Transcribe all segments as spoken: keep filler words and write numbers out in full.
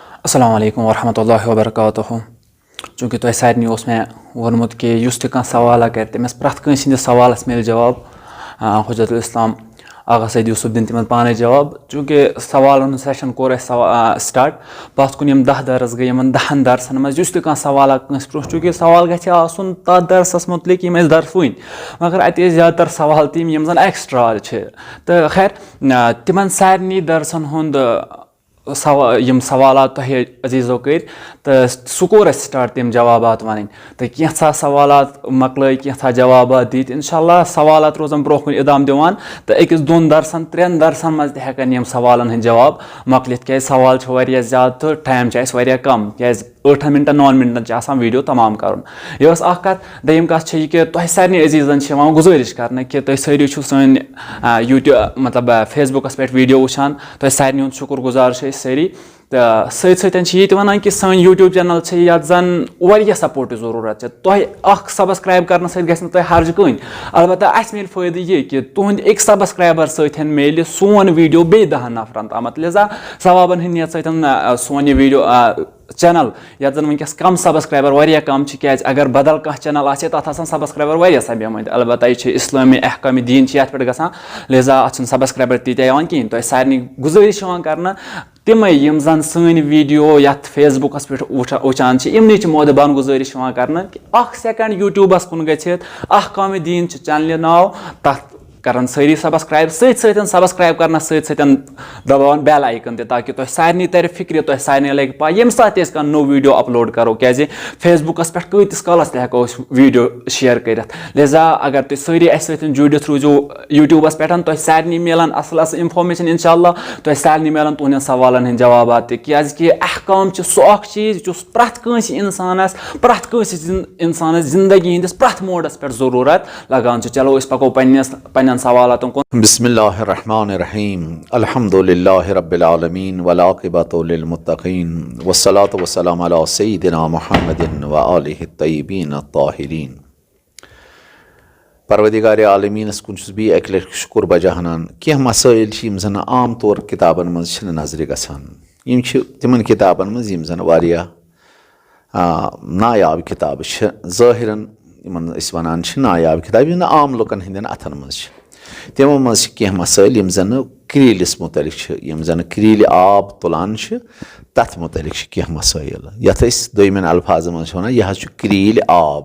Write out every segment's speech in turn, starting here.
السلام علیکم ورحمۃ اللہ وبرکاتہ۔ چوٗنٛکہِ تۄہہِ سارنٕے اوس مےٚ ووٚنمُت کہِ یُس تہِ کانٛہہ سوالہ کرِ، تٔمِس پرٛٮ۪تھ کٲنٛسہِ ہٕنٛدِس سوالَس میلہِ جواب۔ آ، حجت الاسلام آغا سید یوسف دِن تِمن پانے جواب۔ چوٗنٛکہِ سوالن ہُنٛد سیشن کوٚر اَسہِ سوا-، آ، start۔ پتھ کُن یِم دَہ درس گٔے، یِمن دَہن درسن منٛز یُس تہِ کانٛہہ سوالہ کٲنٛسہِ پرٛژھ، چوٗنٛکہِ سوال گژھِ آسُن تَتھ درسس مُتعلق یِم اَسہِ درس وٕنۍ، مگر اَتہِ ٲسۍ زیادٕ تر سوال تِم یِم زن extra چھِ۔ تہٕ خیر، آ، تِمن سارنٕے درسن ہُنٛد، آ، سوا-، یِم سوالات تۄہہِ عزیزو کٔرۍ، تہٕ سُہ کوٚر اَسہِ start تِم جوابات وَنٕنۍ۔ تہٕ کینٛژھا سوالات مۄکلٲے، کینٛژھا جوابات دِتۍ۔ انشاءاللہ سوالات روزن برونٛہہ کُن اِدام دِوان، تہٕ أکِس دۄن درسن، ترٛٮ۪ن درسن منٛز تہِ ہٮ۪کن یِم سوالن ہٕنٛدۍ جواب مۄکلِتھ، کیازِ سوال چھِ واریاہ زیادٕ تہٕ time چھُ اَسہِ واریاہ کم، کیازِ ٲٹھن مِنٹن، نون مِنٹن چھُ آسان video تمام کرُن۔ یہِ ٲس اکھ کتھ۔ دوٚیِم کتھ چھِ یہِ کہِ تۄہہِ سارنٕے عزیزن چھِ یِوان گُزٲرِش کرنہٕ کہِ تُہۍ سٲری چھِو سٲنۍ، آ، YouTube، مطلب، آ، Facebook-س پٮ۪ٹھ video وٕچھان، تۄہہِ سارنٕے ہُنٛد شُکر گُزار چھِ أسۍ سٲری۔ تہٕ سۭتۍ سۭتۍ چھِ یہِ تہِ وَنان کہِ سٲنۍ YouTube channel چھِ، یَتھ زَن واریاہ support ضروٗرت چھِ۔ تۄہہِ اَکھ subscribe کرنہٕ سۭتۍ گژھِ نہٕ تۄہہِ ہرجہِ کٕہٕنۍ، البتہ اَسہِ میلہِ فٲیدٕ یہِ کہِ تُہٕنٛدِ أکۍ subscriber سۭتۍ میلہِ سون video بیٚیہِ دَہَن نفرَن تامَتھ۔ لہذا ثوابَن ہٕنٛدِ نیت سۭتۍ، آ، سون یہِ video، آ، channel، یَتھ زَن وٕنکیٚس کم subscriber واریاہ کم چھِ، کیازِ اگر بدل کانٛہہ channel آسہِ ہے، تَتھ آسَن subscriber واریاہ سَپیمٕتۍ۔ البتہ یہِ چھِ اِسلٲمی احکامِ دیٖن چھِ یَتھ پٮ۪ٹھ گژھان، لہذا اَتھ چھُنہٕ subscriber تیٖتیٛاہ یِوان کِہیٖنۍ۔ تۄہہِ سارنٕے گُزٲرِش چھِ یِوان کرنہٕ، تِمے یِم زن سٲنۍ video یتھ Facebook-س پٮ۪ٹھ وٕچھا-، وٕچھان چھِ، یِمنٕے چھِ مودبان گُزٲرِش یِوان کرنہٕ کہِ اکھ second YouTube-س کُن گٔژھِتھ، احکامِ دیٖن چھِ channel ناو، تتھ کرن سٲری subscribe، سۭتۍ سۭتۍ subscribe کرنس سۭتۍ سۭتۍ دباوان bell icon تہِ، تاکہِ تۄہہِ سارنٕے ترِ فکرِ، تۄہہِ سارنٕے لگہِ پاے ییٚمہِ ساتہٕ تہِ أسۍ کانٛہہ نوٚو video upload کرو، کیازِ Facebook-س پٮ۪ٹھ کۭتِس کالس تہِ ہٮ۪کو أسۍ video share کٔرِتھ۔ لہذا اگر تُہۍ سٲری اسہِ سۭتۍ جُڑِتھ روٗزِو YouTube-س پٮ۪ٹھ، تۄہہِ سارنٕے میلن اصل اصل information انشاءاللہ، تۄہہِ سارنٕے میلن تُہنٛدٮ۪ن سوالن ہٕنٛدۍ جوابات تہِ، کیازِ کہِ احکام چھِ سُہ اکھ چیٖز یُس پرٛٮ۪تھ کٲنٛسہِ انسانس، پرٛٮ۪تھ کٲنٛسہِ زِن-، انسانس زندگی ہٕنٛدِس پرٛٮ۪تھ موڈس پٮ۪ٹھ ضروٗرت لگان چھُ۔ چلو أسۍ پکو پننِس، پننٮ۪ن سوالاتن کُن۔ بسم اللہ الرحمن الرحیم۔ الحمد للہ رب العالمین والعاقبۃ للمتقین والصلاۃ والسلام علی سیدنا محمد و آلہ الطیبین الطاہرین۔ پروردگار عالمینس کُن چھُس بہٕ اکہِ لٹہِ شُکر بجا ہنان۔ کینٛہہ مسٲیل چھِ یِم زن عام طور کتابن منٛز چھِنہٕ نظرِ گژھان۔ یِم چھِ تِمن کتابن منٛز یِم زن واریاہ، آ، نایاب کتابہٕ چھِ۔ ظٲہرن یِمن أسۍ ونان چھِ نایاب کتابہٕ، یِم نہٕ عام لُکن ہٕنٛدٮ۪ن اتھن منٛز چھِ۔ تِمو منٛز چھِ کینٛہہ مسٲیل یِم زن کرٛیٖلِس مُتعلق چھِ، یِم زن کرٛیٖلۍ آب تُلان چھِ، تتھ مُتعلق چھِ کینٛہہ مسٲیل۔ یتھ أسۍ دوٚیمٮ۪ن الفاظن منٛز چھِ ونان، یہِ حظ چھُ کرٛیٖلۍ آب،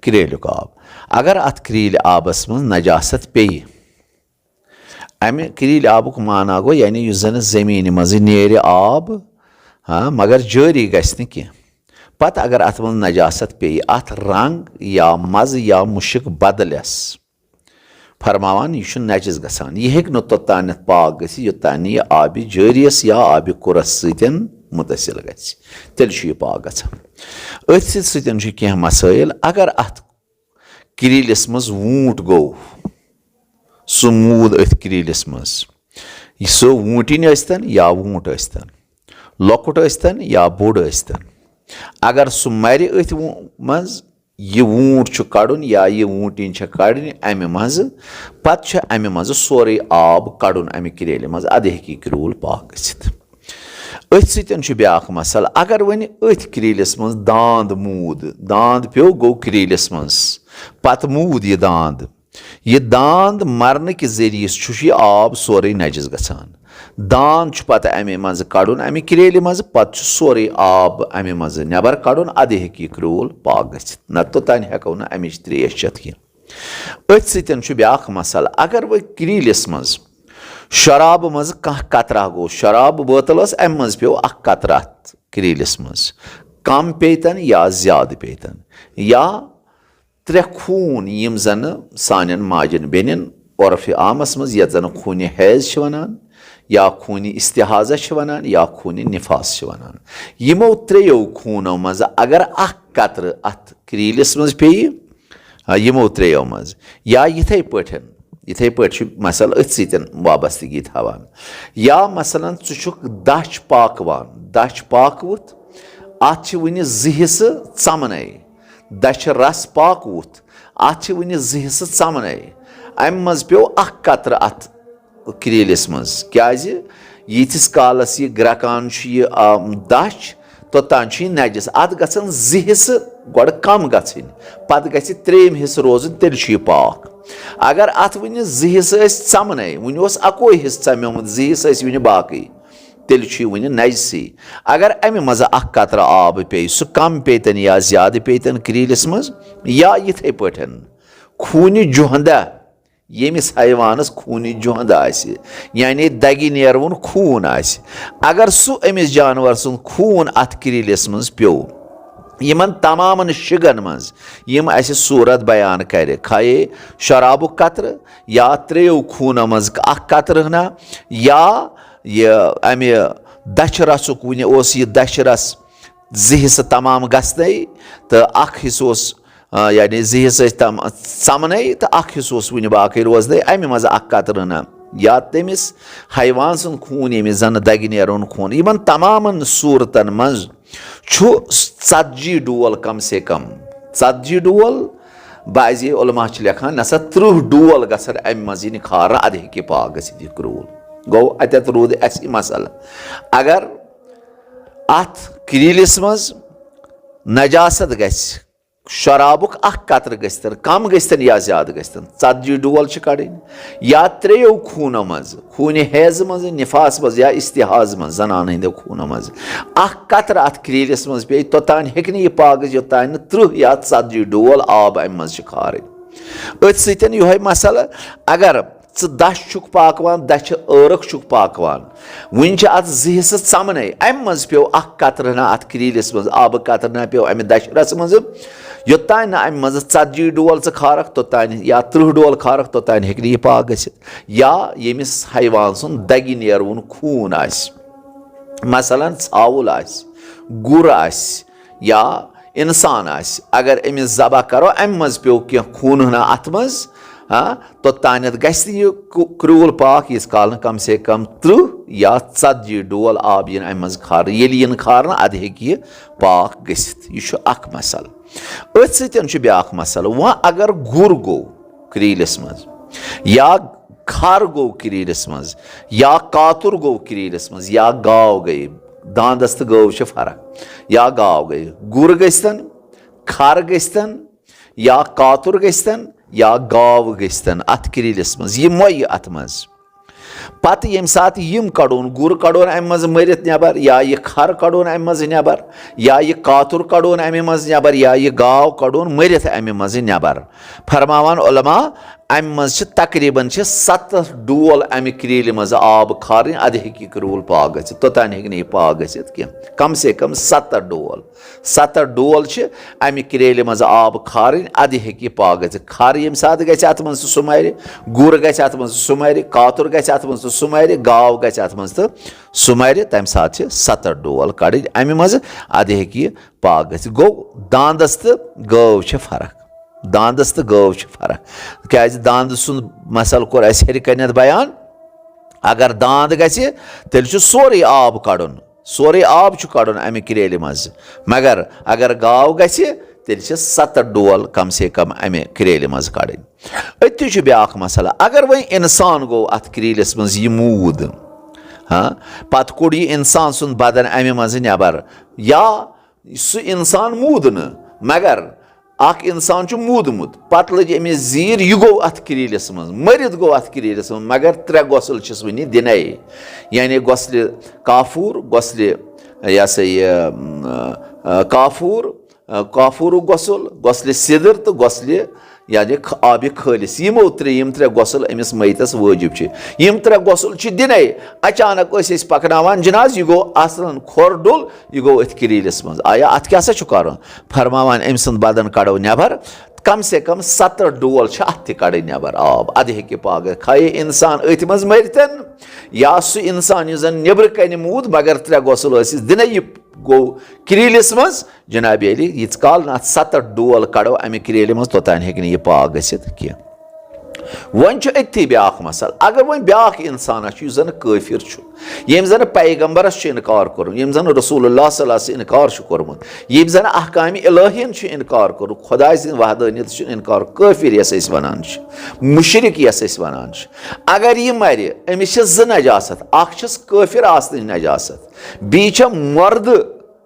کرٛیٖلیُک آب۔ اگر اتھ کرٛیٖلۍ آبس منٛز نجاست پیٚیہِ، امہِ کرٛیٖلۍ آبُک معنی گوٚو، یعنی یُس زن زٔمیٖنہِ منٛزٕ نیرِ آب، ہاں، مگر جٲری گژھِ نہٕ کینٛہہ۔ پتہٕ اگر اتھ منٛز نجاست پیٚیہِ، اتھ رنگ یا مزٕ یا مُشک بدلس، فرماوان، یہِ چھُ نجس گژھان۔ یہِ ہیٚکہِ نہٕ توٚتانٮ۪تھ پاک گٔژھِتھ، یوٚتانۍ نہٕ یہِ آبِ جٲریَس یا آبِ قُرَس سۭتۍ مُتصل گژھِ۔ تیٚلہِ چھُ یہِ پاک گژھان۔ أتھۍ سۭتۍ سۭتۍ چھِ کینٛہہ مسٲیل۔ اگر اتھ کرٛیٖلِس منٛز ووٗنٛٹ گوٚو، سُہ موٗد أتھۍ کرٛیٖلِس منٛز، یہِ سُہ ووٗنٛٹِنۍ ٲسۍتن یا ووٗنٛٹ ٲسۍتن، لۄکُٹ ٲسۍتن یا بوٚڑ ٲسۍتن، اگر سُہ مرِ أتھۍ وو-، منٛز، یہِ ووٗنٛٹ چھُ کڑُن یا یہِ ووٗنٛٹِنۍ چھےٚ کڑٕنۍ امہِ منٛزٕ، پتہٕ چھُ امہِ منٛزٕ سورُے آب کڑُن امہِ کرٛیٖلہِ منٛز، ادٕ ہیٚکہِ یہِ کرٛوٗل پاک گٔژھِتھ۔ أتھۍ سۭتۍ چھُ بیٛاکھ مسلہٕ، اگر وۄنۍ أتھۍ کرٛیٖلِس منٛز داند موٗد، داند پیوٚو، گوٚو کرٛیٖلِس منٛز، پتہٕ موٗد یہِ داند، یہِ داند مرنہٕ کہِ ذٔریعہٕ چھُ یہِ آب سورُے نجس گژھان۔ داند چھُ پتہٕ امہِ منٛزٕ کڑُن، امہِ کرٛیٖلہِ منٛزٕ، پتہٕ چھُ سورُے آب امہِ منٛزٕ نٮ۪بر کڑُن، ادٕ ہیٚکہِ یہِ کرٛوٗل پاک گٔژھِتھ، نتہٕ توٚتانۍ ہٮ۪کو نہٕ امِچ ترٛیش چٮ۪تھ کینٛہہ۔ أتھۍ سۭتۍ چھُ بیٛاکھ مسلہٕ، اگر وۄنۍ کرٛیٖلِس منٛز شرابہٕ منٛزٕ کانٛہہ قطرہ گوٚو، شراب بٲتل ٲس، امہِ منٛزٕ پیوٚو اکھ قطرہ اتھ کرٛیٖلِس منٛز، کم پیٚیہِ تن یا زیادٕ پیٚیہِ تن، یا ترٛےٚ خوٗن، یِم زَنہٕ سانٮ۪ن ماجٮ۪ن بیٚنٮ۪ن عرفِ عامَس منٛز، یَتھ زَنہٕ خوٗنِ حیض چھِ وَنان، یا خوٗنِ استحاضہ چھِ وَنان، یا خوٗنِ نفاس چھِ وَنان، یِمو ترٛیٚیو خوٗنو منٛزٕ اگر اَکھ قطرٕ اَتھ کرٛیٖلِس منٛز پیٚیہِ، آ، یِمو ترٛیٚیو منٛز، یا یِتھَے پٲٹھۍ، یِتھَے پٲٹھۍ چھُ مسلہٕ أتھۍ سۭتۍ وابستگی تھاوان۔ یا مثلاً، ژٕ چھُکھ دَچھ پاکوان، دَچھ پاکوُتھ، اَتھ چھِ وُنہِ زٕ حصہٕ ژَمنَے، دَچھِ رَس پاکوُتھ، اَتھ چھِ وُنہِ زٕ حصہٕ ژَمنَے۔ اَمہِ منٛز پیوٚو اَکھ قطرٕ اَتھ کرٛیٖلِس منٛز۔ کیٛازِ؟ ییٖتِس کالَس یہِ گرٛٮ۪کان چھُ، یہِ آ، دَچھ، توٚتام چھُ یہِ نجس۔ اَتھ گژھن زٕ حصہٕ گۄڈٕ کم گژھٕنۍ، پتہٕ گژھِ ترٛیٚیِم حصہٕ روزُن، تیٚلہِ چھُ یہِ پاک۔ اگر اَتھ وُنہِ زٕ حصہٕ ٲسۍ ژَمنَے، وُنہِ اوس اَکُے حصہٕ ژَمیومُت، زٕ حصہٕ ٲسۍ وُنہِ باقٕے، تیٚلہِ چھُ یہِ وُنہِ نجسٕے۔ اگر اَمہِ منٛزٕ اَکھ قطرٕ آب پیٚیہِ، سُہ کم پیٚیہِ تَن یا زیادٕ پیٚیہِ تَن کریٖلِس منٛز، یا یِتھَے پٲٹھۍ خوٗنہِ جُہنٛدہ، ییٚمِس حیوانَس خوٗنہِ جُہنٛد آسہِ، یعنی دَگہِ نیرون خوٗن آسہِ، اگر سُہ أمِس جانور سُنٛد خوٗن اَتھ کریٖلِس منٛز پیوٚو، یِمَن تمامَن شِگَن منٛز یِم اَسہِ صوٗرت بیان کَرِ، کھایے شرابُک قطرٕ یا ترٛیٚیو خوٗنو منٛز اَکھ قطرٕ ہنا، یا یہِ اَمہِ دَچھِ رَسُک، وُنہِ اوس یہِ دَچھِ رَس زٕ حصہٕ تمام گژھنَے تہٕ اَکھ حصہٕ اوس، آ، یعنی زٕ حصہٕ ٲسۍ تم ژَمنَے تہٕ اَکھ حصہٕ اوس وُنہِ باقٕے روزنَے، اَمہِ منٛز اَکھ قطرٕ ہنا۔ یا تٔمِس حیوان سُنٛد خوٗن، ییٚمِس زَنہٕ دَگہِ نیرُن خوٗن، یِمَن تمامَن صوٗرتَن منٛز چھُ ژتجی ڈول، کم سے کم ژتجی ڈول۔ بعضی علماء چھِ لیکھان، نسا ترٕٛہ ڈول گژھن اَمہِ منٛز یِنہِ کھارنہٕ، اَدٕ ہیٚکہِ یہِ پاک گٔژھِتھ، یہِ کرٛوٗل۔ گوٚو، اَتٮ۪تھ روٗد اَسہِ یہِ مسئلہٕ۔ اگر اَتھ کریٖلِس منٛز نجاست گژھِ، شرابُک اَکھ قطرٕ گژھِ تَن، کم گژھِ تَن یا زیادٕ گژھِ تَن، ژتجی ڈول چھِ کڑٕنۍ، یا ترٛیٚیو خوٗنو منٛز، خوٗنہِ حیضہٕ منٛز، نفاس منٛز یا استحاضہٕ منٛز، زنانہٕ ہٕنٛدیو خوٗنو منٛز اَکھ قطرٕ اَتھ کریٖلِس منٛز پیٚیہِ، توٚتام ہیٚکہِ نہٕ یہِ پاک گٔژھِتھ، یوٚتام نہٕ ترٕٛہ یا ژتجی ڈول آب اَمہِ منٛز چھِ کھارٕنۍ۔ أتھۍ سۭتۍ یِہوٚے مسئلہٕ، اگر ژٕ دَچھ چھُکھ پاکوان، دَچھِ عٲرق چھُکھ پاکوان، وُنہِ چھِ اَتھ زٕ حصہٕ ژَمنَے، اَمہِ منٛز پیوٚو اَکھ قطرٕ ہنا اَتھ کریٖلِس منٛز، آبہٕ قطرٕ ہنا پیوٚو اَمہِ دَچھِ رَسہٕ منٛزٕ، یوٚتام نہٕ اَمہِ منٛزٕ ژتجی ڈول ژٕ کھارَکھ توٚتام، یا ترٕٛہ ڈول کھارَکھ توٚتام ہیٚکہِ نہٕ یہِ پاک گٔژھِتھ۔ یا ییٚمِس حیوان سُنٛد دَگہِ نیرون خوٗن آسہِ، مثلاً ژھاوُل آسہِ، گُر آسہِ، یا اِنسان آسہِ، اگر أمِس ذبح کرو، اَمہِ منٛز پیوٚو کینٛہہ خوٗن ہنا اَتھ منٛز، ہاں، توٚتانٮ۪تھ گژھِ نہٕ یہِ کُ-، کرٛوٗل پاک، ییٖتِس کال نہٕ کم سے کم ترٕٛہ یا ژتجی ڈول آب یِن اَمہِ منٛز کھارنہٕ۔ ییٚلہِ یِن کھارنہٕ، اَدٕ ہیٚکہِ یہِ پاک گٔژھِتھ۔ یہِ چھُ اکھ مسلہٕ۔ أتھۍ سۭتۍ چھُ بیٛاکھ مسلہٕ۔ وۄنۍ اگر گُر گوٚو کریٖلِس منٛز، یا کھر گوٚو کریٖلِس منٛز، یا کاتُر گوٚو کریٖلِس منٛز، یا گاو گٔے، داندَس تہٕ گٲو چھِ فرق، یا گاو گٔے، گُر گٔژھتن، کھر گٔژھتن، یا کاتُر گٔژھتن، یا گاو گٔژھتن، اَتھ کریٖلِس منٛز، یہِ مۄیہِ اَتھ منٛز۔ پتہٕ ییٚمہِ ساتہٕ یِم کڑون، گُر کڑون اَمہِ منٛز مٔرِتھ نٮ۪بر، یا یہِ کھر کڑون اَمہِ منٛز نٮ۪بر، یا یہِ کاتُر کڑون اَمہِ منٛز نٮ۪بر، یا یہِ گاو کڑون مٔرِتھ اَمہِ منٛز نٮ۪بر، فرماوان علماء، اَمہِ منٛز چھِ تقریباً چھِ ستتھ ڈول اَمہِ کریٖلہِ منٛز آب کھارٕنۍ، اَدٕ ہیٚکہِ یہِ کرٛوٗل پاک گٔژھِتھ، توٚتام ہیٚکہِ نہٕ یہِ پاک گٔژھِتھ کینٛہہ، کم سے کم ستتھ ڈول۔ ستتھ ڈول چھِ اَمہِ کریلہِ منٛز آب کھارٕنۍ، اَدٕ ہیٚکہِ یہِ پاک گٔژھِتھ۔ کھر ییٚمہِ ساتہٕ گژھِ اَتھ منٛز تہٕ سُہ مَرِ، گُر گژھِ اَتھ منٛز تہٕ سُہ مَرِ، کاتُر گژھِ اَتھ منٛز تہٕ سُہ مَرِ، گاو گژھِ اَتھ منٛز تہٕ سُہ مَرِ، تَمہِ ساتہٕ چھِ ستتھ ڈول کَڑٕنۍ اَمہِ منٛزٕ، اَدٕ ہیٚکہِ یہِ پاک گٔژھِتھ۔ گوٚو، داندَس تہٕ گٲو چھِ فرق، داندَس تہٕ گٲو چھِ فرق، کیٛازِ داندٕ سُنٛد مسلہٕ کوٚر اَسہِ ہیٚرِ کَنٮ۪تھ بیان۔ اگر داند گژھِ، تیٚلہِ چھُ سورُے آب کَڑُن۔ سورُے آب چھُ کڑُن امہِ کریلہِ منٛز، مگر اگر گاو گژھِ، تیٚلہِ چھِ ستتھ ڈول کم سے کم امہِ کریلہِ منٛز کڑٕنۍ۔ أتھی چھُ بیاکھ مسئلہٕ، اگر وۄنۍ انسان گوٚو اتھ کریلِس منٛز یہِ موٗد، ہاں، پتہٕ کوٚڑ یہِ انسان سُنٛد بدن امہِ منٛز نٮ۪بر، یا سُہ انسان موٗد نہٕ، مگر اکھ انسان چھُ موٗدمُت، پتہٕ لٔج أمِس زیٖر، یہِ گوٚو اتھ کریٖلِس منٛز، مٔرِتھ گوٚو اتھ کریٖلِس منٛز، مگر ترٛےٚ غسل چھِس وُنہِ دِنے۔ یعنی غسلِ کافور، غسلِ، یہِ ہسا یہِ، م، آ، کافور، آ، کافورُک غسل، غسلِ سِدر تہٕ غسلِ، یعنی خ-، آبِ خٲلِص۔ یِمو ترٛےٚ، یِم ترٛےٚ غسل أمِس میتس وٲجب چھِ۔ یِم ترٛےٚ غسل چھِ دِنے۔ اچانک ٲسۍ أسۍ پکناوان جنازٕ، یہِ گوٚو اصلاً کھۄر ڈُل، یہِ گوٚو أتھۍ کریٖلِس منٛز۔ آیا اتھ کیٛاہ سا چھُ کرُن؟ فرماوان، أمۍ سُنٛد بدن کڑو نٮ۪بر، کم سے کم ستتھ ڈول چھِ اتھ تہِ کڑٕنۍ نٮ۪بر آب، ادٕ ہیٚکہِ پاک گٔژھِتھ۔ کھایے انسان أتھۍ منٛز مٔرتن، یا سُہ انسان یُس زن نیبرٕ کنہِ موٗد، مگر ترٛےٚ غسل ٲسِس دِنے، یہِ گوٚو کریٖلِس منٛز۔ جناب علی، ییٖتِس کال نہٕ اتھ ستتھ ڈول کڑو امہِ کریٖلہِ منٛز، توٚتام ہیٚکہِ نہٕ یہِ پاک گٔژھِتھ کینٛہہ۔ وۄنۍ چھُ أتھی بیٛاکھ مسلہٕ۔ اگر وۄنۍ بیٛاکھ اِنسانا چھُ، یُس زَن کٲفِر چھُ، ییٚمۍ زَن پیغمبرس چھُ اِنکار کوٚرمُت، ییٚمۍ زَن رسول اللہ صلی اللہ علیہ وسلم اِنکار چھُ کوٚرمُت، ییٚمۍ زَن احکامِ الہین چھُ اِنکار کوٚرمُت، خۄداے سٕنٛدِ وحدٲنیت چھُ اِنکار، کٲفِر یَس أسۍ وَنان چھِ، مُشرِک یَس أسۍ وَنان چھِ، اگر یہِ مَرِ، أمِس چھِ زٕ نجاست، اَکھ چھَس کٲفِر آسنٕچ نجاست، بیٚیہِ چھےٚ مۄردٕ،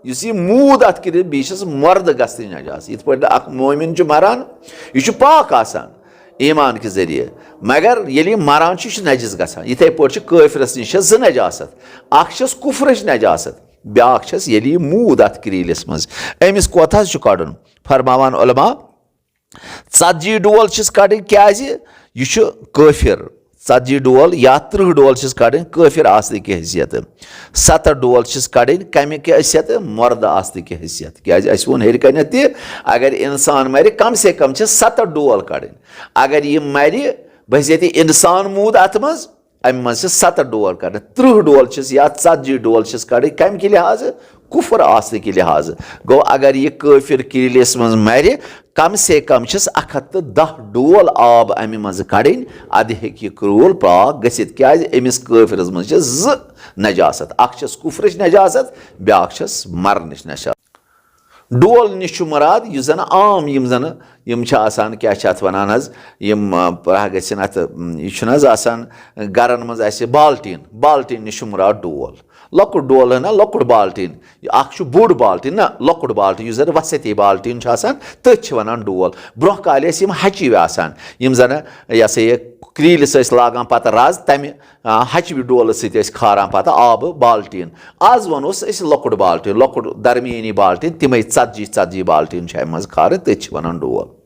یُس یہِ موٗد اَتھ کٔرِتھ، بیٚیہِ چھَس مۄردٕ گژھنٕچ نجاست۔ یِتھ پٲٹھۍ اَکھ مومِن چھُ مَران، یہِ چھُ پاک آسان ایمان کہِ ذٔریعہٕ، مگر ییٚلہِ یہِ مَران چھُ، یہِ چھُ نجس گژھان۔ یِتھَے پٲٹھۍ چھِ کٲفرَس نِش چھےٚ زٕ نجاست، اَکھ چھَس کُفرٕچ نجاست، بیٛاکھ چھَس ییٚلہِ یہِ موٗد اَتھ کریٖلِس منٛز۔ أمِس کوتاہ چھُ کَڑُن؟ فرماوان علماء، ژتجی ڈول چھِس کَڑٕنۍ، کیٛازِ یہِ چھُ کٲفِر۔ ژتجی ڈول یا ترٕٛہ ڈول چھِس کَڑٕنۍ کٲفِر آسنہٕ کہِ حیثیتہٕ۔ ستتھ ڈول چھِس کَڑٕنۍ کَمہِ کہِ حیثیتہٕ؟ مۄردٕ آسنہٕ کہِ حیثیتہٕ۔ کیٛازِ اَسہِ ووٚن ہیٚرِ کَنٮ۪تھ تہِ، اگر اِنسان مَرِ، کم سے کم چھِ ستتھ ڈول کَڑٕنۍ۔ اگر یہِ مَرِ، بحیثیتِ اِنسان موٗد اَتھ منٛز، اَمہِ منٛز چھِ ستتھ ڈول کَڑٕنۍ۔ ترٕٛہ ڈول چھِس یا ژتجی ڈول چھِس کَڑٕنۍ کَمہِ کہِ لحاظہٕ؟ کُفر آسنہٕ کہِ لحاظہٕ۔ گوٚو، اگر یہِ کٲفِر کریٖلِس منٛز مَرِ، کم سے کم چھِس اَکھ ہَتھ تہٕ دَہ ڈول آب اَمہِ منٛزٕ کَڑٕنۍ، اَدٕ ہیٚکہِ یہِ کرٛوٗل پاک گٔژھِتھ۔ کیٛازِ؟ أمِس کٲفِرَس منٛز چھِ زٕ نجاست، اَکھ چھَس کُفرٕچ نجاست، بیٛاکھ چھَس مَرنٕچ نجاست۔ ڈول نِش چھُ مُراد یُس زَن عام، یِم زَن، یِم چھِ آسان، کیٛاہ چھِ اَتھ وَنان حظ، یِم، آ، پرٛاہ گٔژھِن اَتھ، یہِ چھُنہٕ حظ آسان گَرَن منٛز اَسہِ بالٹیٖن، بالٹیٖن نِش چھُ مُراد ڈول۔ لۄکُٹ ڈول ہنا، لۄکُٹ بالٹیٖن۔ یہِ اَکھ چھُ بوٚڑ بالٹیٖن، نہ، لۄکُٹ بالٹیٖن، یُس زَن وسعتی بالٹیٖن چھُ آسان، تٔتھۍ چھِ وَنان ڈول۔ برٛونٛہہ کالہِ ٲسۍ یِم ہَچِوۍ آسان، یِم زَن، یہِ ہسا یہِ، کرٛیٖلِس ٲسۍ لاگان پَتہٕ رَز، تَمہِ، آ، ہَچِوِ ڈولہٕ سۭتۍ ٲسۍ کھاران پَتہٕ آبہٕ بالٹیٖن۔ آز وَنوس أسۍ لۄکُٹ بالٹیٖن، لۄکُٹ درمیٲنی بالٹیٖن، تِمَے ژتجی ژتجی بالٹیٖن چھِ اَمہِ منٛز کھارٕنۍ، تٔتھۍ چھِ وَنان ڈول۔